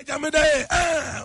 jàmme day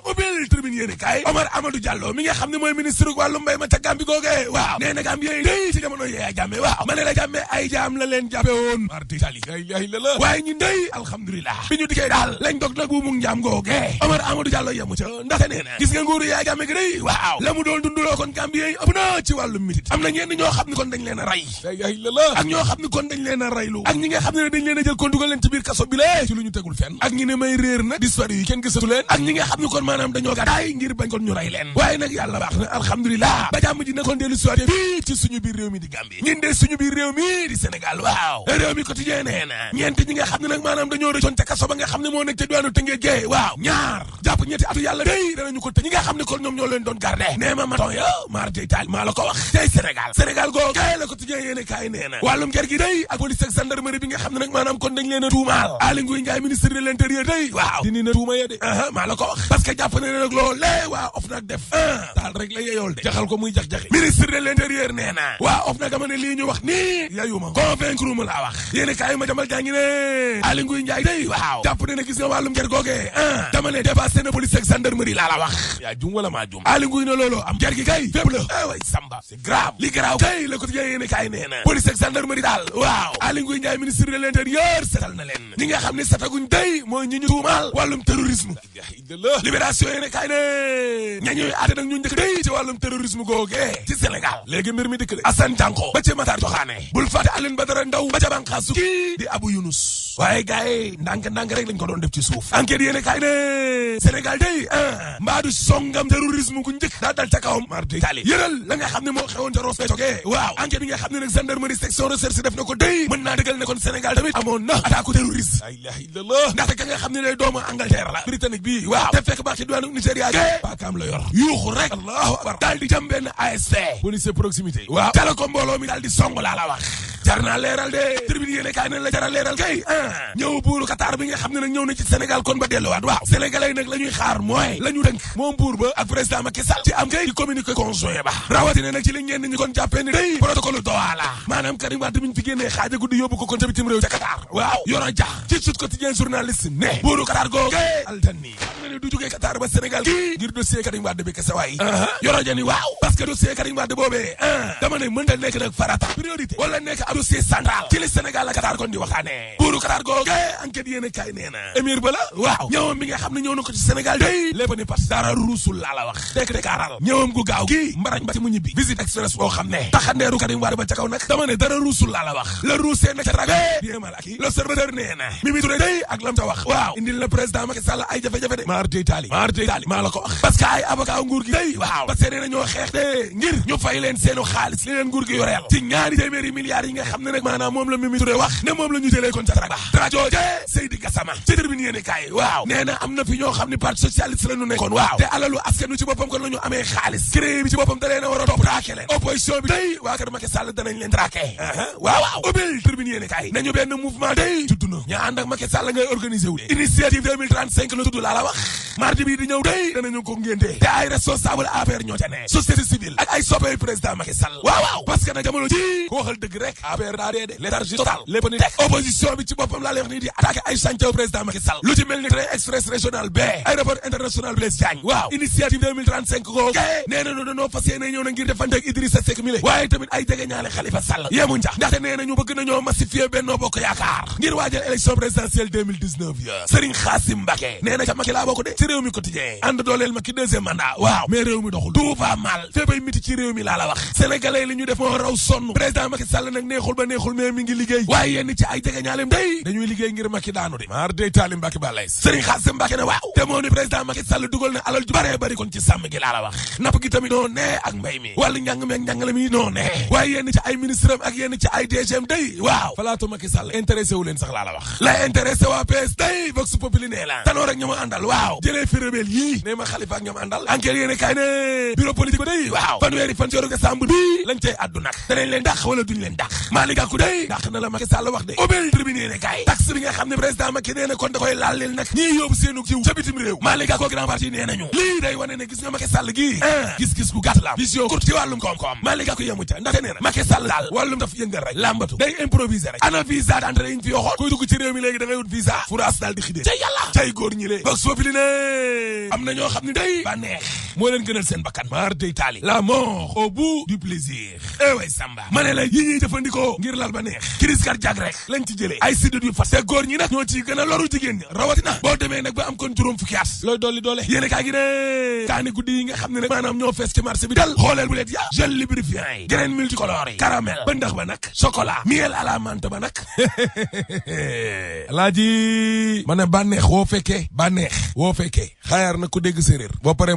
ubbil tribune yéene kaay Omar Amadou Diallo mi nga xam ne mooy ministre wàllu mbay ma ca Gambie googe waaw nee na Gambie yi day ci jamono yee jàmme waaw ma ne la jàmme ay jaam la leen jàppe woon marti tali ay la waaye ñun day alhamdulilah bi ñu dikkee daal lañ dog nag bu mu njaam googe Omar Amadou Diallo yemu ca ndaxte nee na gis nga nguuru yaa jàmme gi day waaw la mu doon dunduloo kon Gambie yi ëpp na ci wàllu mitit am na ñenn ñoo xam ne kon dañ leen a rey ay la ak ñoo xam ne kon dañ leen a reylu ak ñi nga xam ne dañ leen a jël kon dugal leen ci biir kaso bi lee ci lu ñu tegul fenn ak ñi ne may réer nag disparu yi kenn gisatu leen ak ñi nga xam ne kon maanaam dañoo gàddaay ngir bañ kon ñu rey leen waaye nag yàlla baax na alhamdulilah ba jàmm ji nekkoon dellu soité fii ci suñu biir réew mi di Gambie ñun de suñu biir réew mi di Sénégal waaw réew mi quotidien nee na ñeent ñi nga xam ne nag maanaam dañoo rëccoon ca kaso ba nga xam ne moo nekk ca diwaanu Tëngéej gee waaw ñaar jàpp ñetti atu yàlla day danañu ko tëj ñi nga xam ne kon ñoom ñoo leen doon garder nee ma maton yo maar day taal maa la ko wax tey Sénégal goo kay la quotidien yéene kaay nee na wàllum ger gi day ak police ak gendarmerie bi nga xam ne nag maanaam kon dañ leen a tuumaal Aly Ngouille Ndiaye ministre de l'intérieur day waaw dini na tuuma ya de maa la ko wax parce que jàpp na ne nag loolee waa OFNAC def daal rek la yeyool de jaxal ko muy jax-jaxi ministre de l'intérieur nee na waa OFNAC dama ne lii ñu wax nii yayuma convaincre ma laa wax yéene kaay ma jamal jàngi ne Aly Ngouille Ndiaye day waaw jàpp na ne gis nga wàllum ger googee dama ne dépassé na police ak gendarmerie laa la wax yaa jum wala maa jum Aly Ngouille ne loolu am ger gi kay fépp la way samba c'est grave li garaaw kay la ko yéene kaay nee na police ak gendarmerie daal waaw Aly Ngouille Ndiaye ministre de l'intérieur setal na leen ñi nga xam ne setaguñ day mooy ñi ñu tuumaal wàllum terrorisme libération yéene kaay ne ñañuy aate nag ñu njëkk day ci wàllum terrorisme googee ci Sénégal léegi mbir mi dëkk de Assane Dianko ba ci Matar Joxaane bul fàtte Aline Badara Ndaw ba ca banqaasu kii di Abou Younous waaye gars yi ndànk rek lañ ko doon def ci suuf enquête yéene kaay ne Sénégal day mbaadu songam terrorisme gu njëkk daa dal ca kawam mar day taali yëral la nga xam ne moo xewoon ca Ross Béthio waaw enquête bi nga xam ne nag gendarmerie section recherche def na ko day mën naa dëggal ne kon Sénégal tamit amoon na attaque terroriste la ilaha illallah ndaxte ka nga xam ne day doomu Angleterre la britannique bi waaw te fekk baax ci diwaanu Nigéria paakaam la yor yuuxu rek allahu akbar daal di jam benn ASP police proximité waaw tala ko mbooloo mi daal di song laa la wax jar naa leeral de tribune yéene kaay ne la jara leeral kay ñëw buuru Qatar bi nga xam ne nag ñëw na ci Sénégal kon ba delluwaat waaw sénégalais yi nag la ñuy xaar mooy la ñu dënk moom buur ba ak président Macky Sall ci am kay di communiqué conjoint ba rawatina nag ci li ngeen ñi kon jàppee ni day protocole Doha la maanaam Karim Wade mi ñu fi génnee xaaja guddi yóbbu ko kon ca bitim réew ca Qatar waaw yoro jax ci Sud Quotidien journaliste ne buuru Qatar googu altani xam nga ne du jógee Qatar ba Sénégal kii ngir dossier Karim Wade bi kese waay yoro jani waaw parce que dossier Karim Wade boobee dama ne mënta nekk nag farata priorité wala nekk ab dossier central ci li Sénégal ak Qatar kon di waxaane buuru Qatar googu enquête yéene kaay nee na émir ba la waaw ñëwam bi nga xam ne ñëw na ko ci Sénégal day lépp ni parce dara ruusul laa la wax dekk dekaaral ñëwam gu gaaw kii mbarañ ba ci mu ñibbi visite express boo xam ne taxandeeru Karim Wade ba ca kaw nag dama ne dara ruusul laa la wax la ruusee nag ca rabe bien mal ak l'observateur nee na Mimi Touré day ak lam ca wax waaw indil na président Macky Sall ay jafe-jafe de maar day taali maa la ko wax parce que ay avocat nguur gi day waaw parce que nee na ñoo xeex de ngir ñu fay leen seenu xaalis li leen nguur gi yoreel ci ñaari téeméeri milliards yi nga xam ne nag maanaam moom la Mimi Touré wax ne moom la ñu jëlee kon ca trajo Seydi Gassama ci tribune yéene kaay waaw nee na am na fi ñoo xam ne parti socialiste la ñu nekkoon waaw te alalu askan wi ci boppam kon la ñu amee xaalis créé bi ci boppam da leen a war a topp traqué leen opposition bi day waa kër Macky Sall danañ leen traqué waaw ubbil tribune yéene kaay nañu benn mouvement day tudd na ñaa ànd ak Macky Sall ngay organisé wu de initiative 2035 la tudd laa la wax mardi bii di ñëw day danañu ko ngénte te ay responsable APR ñoo ca ne société civile ak ay soppey président Macky Sall waaw parce que nag jamono ji ko waxal dëgg rek APR daa dee de léthargie totale lépp ni teg opposition bi ci boppam laa lay wax nii di attaqué ay chantier président Macky Sall lu ci mel ni train express régional B aéroport international Blaise Diagne waaw initiative 2035 ko nee na dañoo fas yéene ñëw na ngir defante ak Idrissa Seck mi le waaye tamit ay jege ñaale Khalifa Sall yemuñ ca ndaxte nee na ñu bëgg nañoo massifier Benno Bokk Yaakaar ngir waajal élection présidentielle 2019 ya Serigne Khassim Mbacké nee na ca Macky laa bokk de ci réew mi quotidien ànd dooleel Macky deuxième mandat waaw mais réew mi doxul tout va mal féppay miti ci réew mi laa la wax sénégalais li ñu def moo raw sonn président Macky Sall nag neexul ba neexul mais mi ngi liggéey waaye yenn ci ay jege ñaaleem day dañuy liggéey ngir Macky daanu de maar day taali Mbacké balay Serigne Khassim Mbacké ne waaw te moo ni président Macky Sall dugal na alal ju bare bari kon ci sàmm gi laa la wax napp gi tamit noo ne ak mbay mi wàllu njàng mi ak njàngale mi noo ne waaye yenn ci ay ministre am ak yenn ci ay DGM day waaw falaatu Macky Sall intéressé wu leen sax laa la wax la intéressé waa PS day vox populi nee la tanoo rek ñoom àndal waaw jëlee fi rebelle yii nee ma Khalifa ak ñoom àndal enquête yéene kay ne bureau politique ba day waaw fanweeri fan ci weeru décembre bi lañ cay addu nag danañ leen dàq wala duñ leen dàq Malick Gakou day dàq na la Macky Sall wax de ubbil tribune yéene kay taxe bi nga xam ne président Macky nee na kon da koy laal leen nag ñii yóbbu seenu jiw ca bitim réew Malick Gakou grand parti nee nañu lii day wane ne gis nga Macky Sall gii gis-gis gu gàtt la vision courte ci wàllum koom-koom Malick Gakou yemu ca ndaxte nee na Macky Sall daal wàllum daf yëngal rek lambatu day improviser rek ana visa d'entrée yi ñu fi waxoon kuy dugg ci réew mi léegi da ngay wut visa France daal di xidee ca yàlla cay góor ñi lee vox populi ne am na ñoo xam ne day bànneex moo leen gënal seen bakkan mar day taali la mort au bout du plaisir way samba ma ne la yi ñuy jëfandikoo ngir lal ba neex crise cardiaque rek lañ ci jëlee ay sidit yu fas te góor ñi nag ñoo ciy gën a loru jigéen ñi rawatina boo demee nag ba am kon juróom fukki at looy dolli doole yéene kaa gi ne kaani guddi yi nga xam ne nag maanaam ñoo fees ci marché bi dal xooleel bu leet ya gel lubrifiant yi graine multicolore yi caramel ba ndax ba nag chocolat miel à la menthe ba nag alaaji ma ne bànneex woo fekkee xayaar na ku dégg séeréer boo paree